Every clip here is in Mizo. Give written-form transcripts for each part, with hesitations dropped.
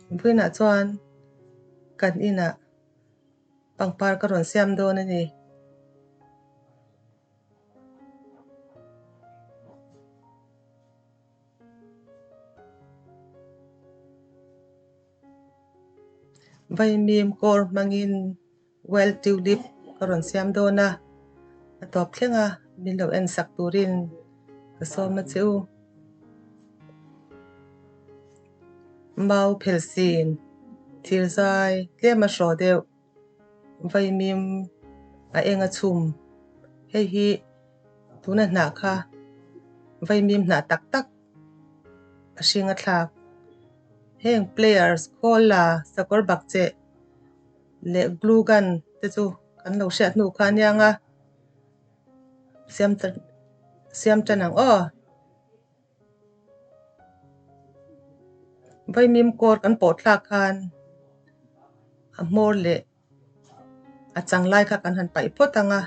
Vawiinah chuan kan inah pangpar ka rawn siam dawn a ni. Vaimim kawr hmangin Wild Tulip ka rawn siam dawn a, a tawp thleng a min lo en sak turin ka sawm a che u. Mau phelsin thir zai tlem a hraw deuh vaimim a eng a chhum hei hi tuna hnah kha vaimim hnah tak tak a hring a thlak heng players khawl la sakawr bak cheh leh glue gun te chu kan lo hriat hnu kha aniang a siam siam tan ang aw. Vaimim kawr kan pawh thlak khan a hmawr leh a chang lai kha kan han paih phawt ang a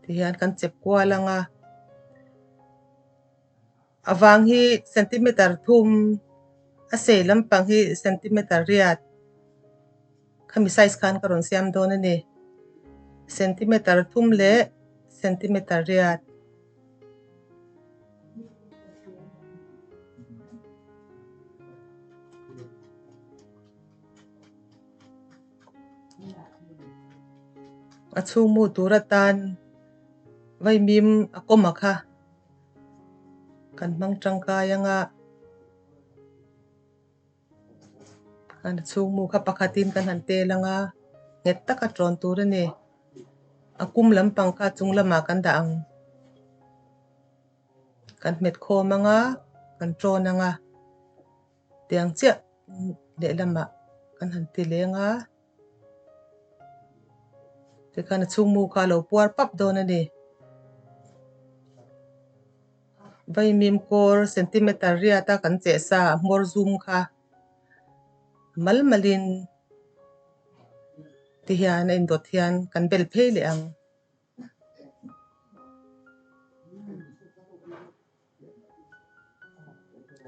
tihian kan chep kual ang a a vang hi centimeter thum a sei lampang hi centimeter riat khami size khan ka rawn siam dawn a ni centimeter thum leh centimeter riat. A chhung mu tur atan vaimim a kawm a kha kan hmang tangkai ang a a chhung mu kha pakhatin kan han tel ang a nghet taka tawn tur a ni a kum lampang kha chung lamah kan dah ang. Kan hmet khawm ang a kan tawn ang a. Tiang chiah lehlamah kan han ti leng a, tikhan a chhungmu kha a lo puar pap dawn a ni. Vaimim kawr centimeter riat a kan cheh sa a hmawr zum kha mal malin tihian a indawt hian kan bel phei leh ang.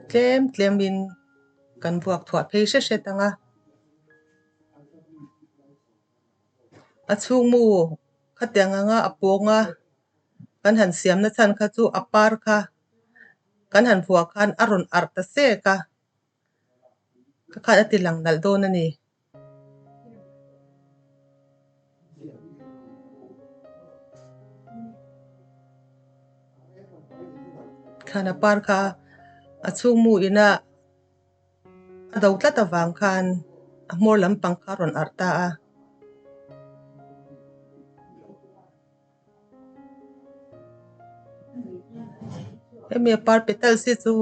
Tlem tlemin kan vuak thuah phei hret hret ang a, a chhungmu khatiang anga a pawng a kan han siamna chhan kha chu a par kha kan han vuah khan a rawn arh ta sek a, ka khan a ti lang nalh dawn a ni. Khan a par kha a chhungmu ina a do tlat avang khan a hmawr lampang kha a rawn arh ta a. Hemi a par petals hi chu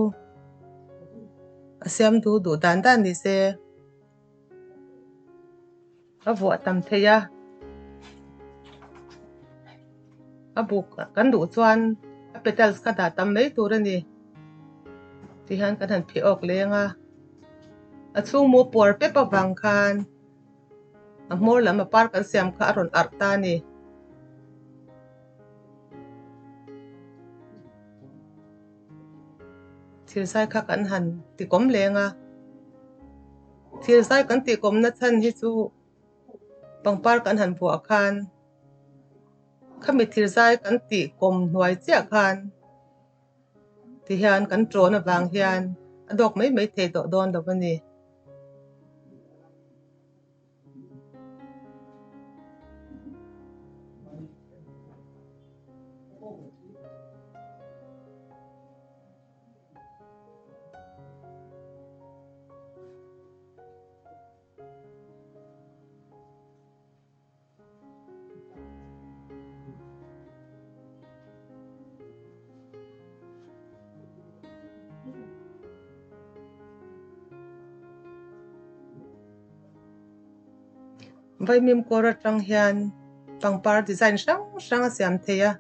a siam duh duh dan dan ni se a vuah tam thei a a buk kan duh chuan a petals kha dah tam mai tur a ni tihian kan han phih awk leng a a chhung mu puar pep avang khan. A hmawr lam a par kan siam kha a rawn arh ta a ni. Thirzai kha kan han tikawm leng a, thirzai kan tihkawmna chhan hi chu pangpar kan han vuah khan khami thirzai kan tihkawm hnuai chiah khan tihian kan tawn avang hian a dawk mai mai thei tawh dawn lo a ni. Vaimim kawr atang hian pangpar design hrang hrang a siam thei a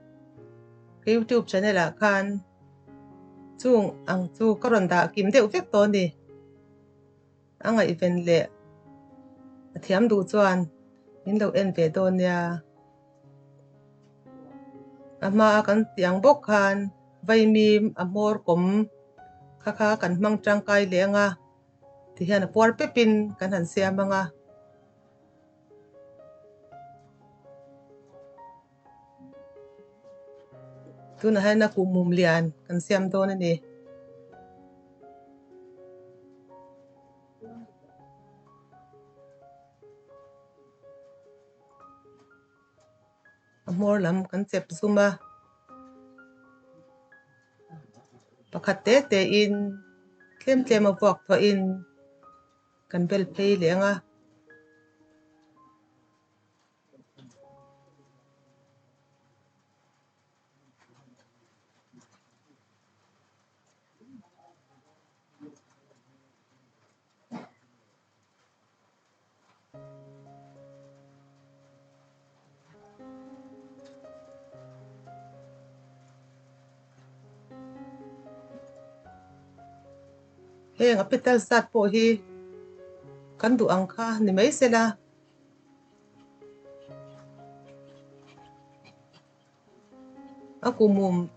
ka youtube channel ah khan chung ang chu ka rawn dah kim deuh vek tawh a ni. A ngaihven leh a thiam duh chuan min lo en ve dawn nia. A hmaa kan tih ang bawk khan vaimim a hmawr kawm kha kha kan hmang tangkai leh ang a. Tihian a puar pepin kan han siam ang a. Tunah hian a kuhmum lian kan siam dawn a ni. A hmawr lam kan chep zum a, pakhat te te in tlem tlem a vuak thawh in kan bel phei leh ang a. Heng a petal zat pawh hi kan duh ang kha ni mai sela. A kuhmum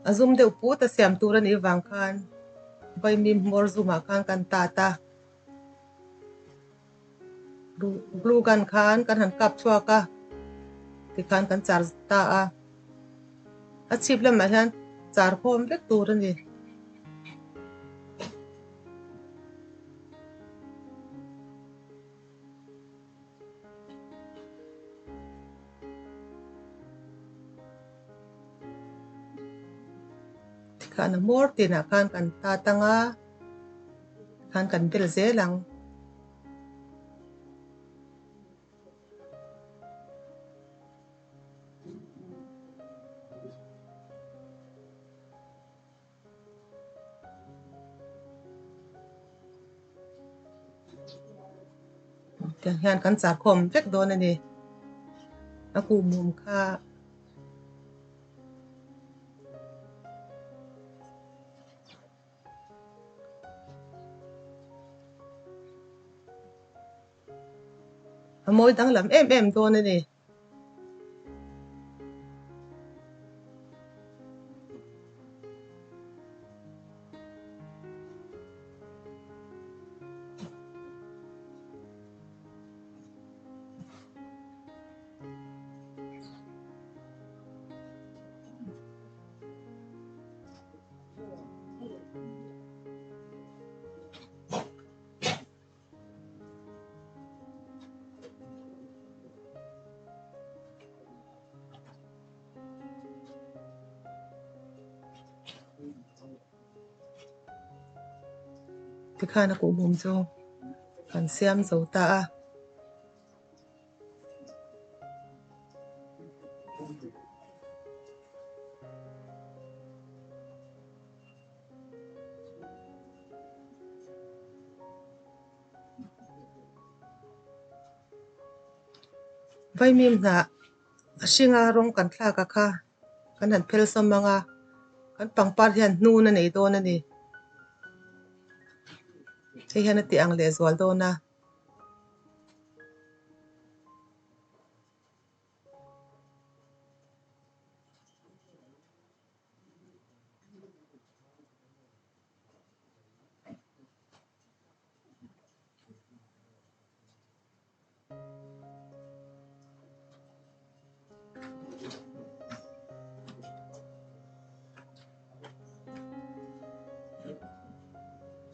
a zum deuh put a siam tur a nih vang khan vaimim hmawr zumah khan kan tat a, glue gun khan kan han kap chhuak a tikhan kan char ta a, a chhip lamah hian char khawm vek tur a ni. Tikhan a hmawr tinah khan kan tat ang a, tikhan kan bel zel ang. Tiang hian kan char khawm vek dawn a ni. A kuhmum kha a mawi danglam em em dawn a ni. Tikhan a kuhmum chu kan siam zo ta a. Vaimim hnah a hringa rawng kan thlak a kha kan han phel sawm ang a, kan pangpar hian hnun a nei dawn a ni. Hei hian a tih ang lehzual dawn a.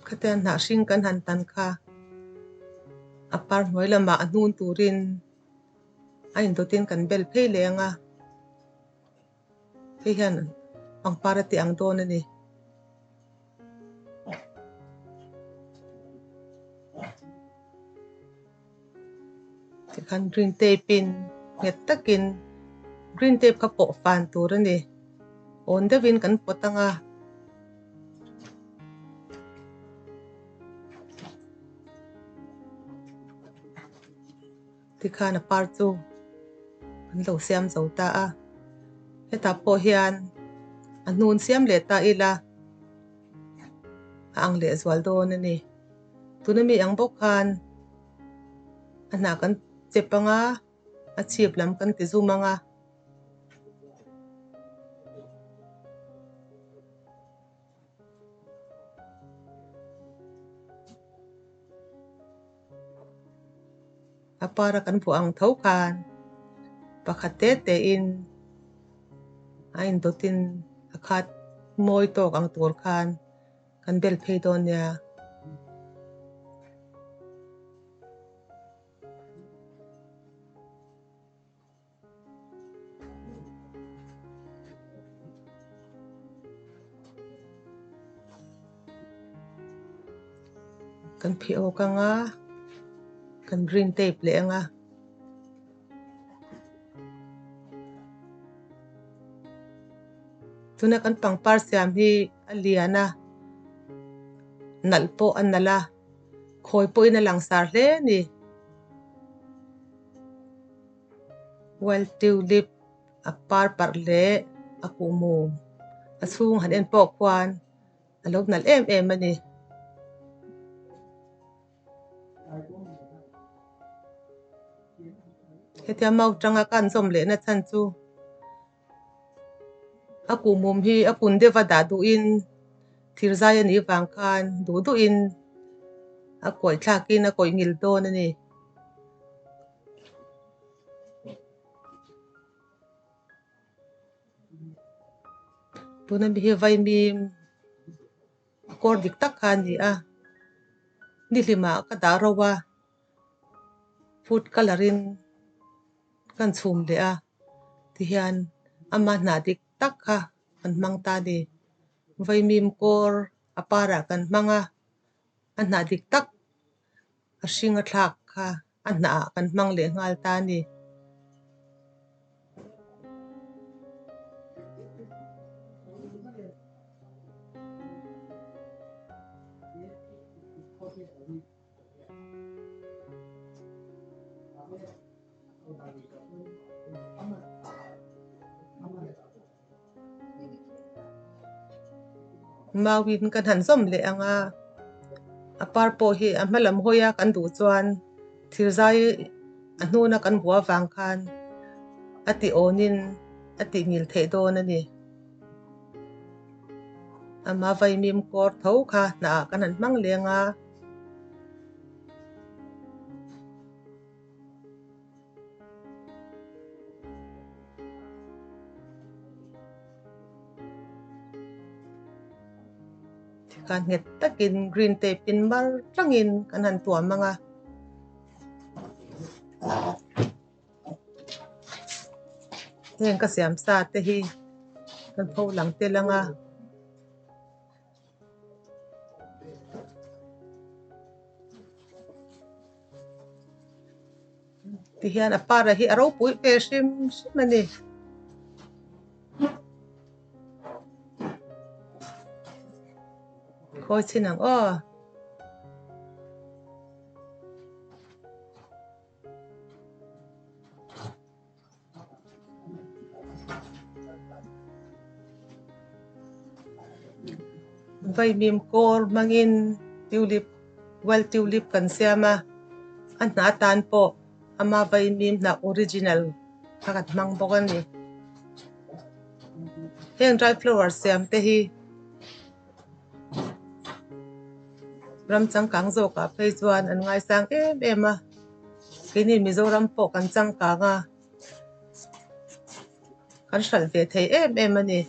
Khatiang hnah hring kan han tan kha a par hnuai lamah a hnun turin a indawtin kan bel phei leh ang a. Hei hian pangpar a tih ang dawn a ni. Tikhan green tape in nghet takin green tape kha pawh fan tur a ni. Awn deuhin kan pawt ang a. Tikhan a par chu an lo siam zo ta a, hetah pawh hian a hnun siam leh ta ila a ang leh zual dawn a ni. Tuna mi ang bawk khan a hnah kan chep ang a, a chhip lam kan ti zum ang a. A para kan vuah ang tho khan pakhat te te in a indawt in a khat mawi tawk ang tur khan kan bel phei dawn nia. Kan phih awk ang a, kan green tape leh ang a. Tuna kan pangpar siam hi a lian a, nalh pawh a nalh a, khawi pawhin a langsar hle a ni. Wild tulip a par parh leh a kuhmum a chhung han en pawh khuan a lo nalh em em a ni. Hetia mau tanga ka an zawm lehna chhan chu a kuhmum hi a kun deuh a dah duhin thir zai a nih vang khan duh duhin a kawih thlakin a kawih ngil dawn a ni. Tuna mi hi vaimim a kawr dik tak kha a ni a nihlimah ka dah ro a food colour in ka chhum leh a tihian ama hnah dik tak kha kan hmang ta a ni vaimim kawr a parah kan hmang a a hnah dik tak a hring a thlak kha a hnah ah kan hmang leh nghal ta a ni. Mauin kan han zawm leh ang a, a par pawh hi a hma lam hawi a kan duh chuan thir zai a hnuna kan buah avang khan a ti awnin a tih ngil theih dawn a ni. Ama vaimim kawr tho kha hnah ah kan han hmang leng a. Tikhan nghet takin green tape in mar tangin kan han tuam ang a. Heng ka siam sa te hi kan pho lang tel ang a. Tihian a para hi a ropui ve hrim hrim a ni. Khawi chin ang aw. Vaimim kawr hmangin tulip wild tulip kan siam a, a hna atan pawh ama vaimim hnah original kha kan hmang bawk a ni. Heng dry flower siam te hi ram changkang zawkah phei chuan an ngaisang em em a. Keini Mizoram pawh kan changkang a, kan hralh ve thei em em a ni.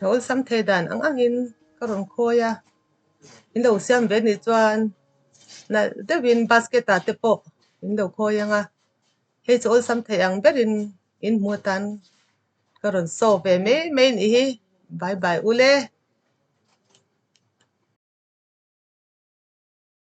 A awlsam thei dan ang angin ka rawn khawi a, in lo siam ve anih chuan nalh deuhin basket ah te pawh in lo khawi ang a, hei chu awlsam thei ang berin in hmu atan ka rawn show ve mai mai a nih hi, bye bye ule.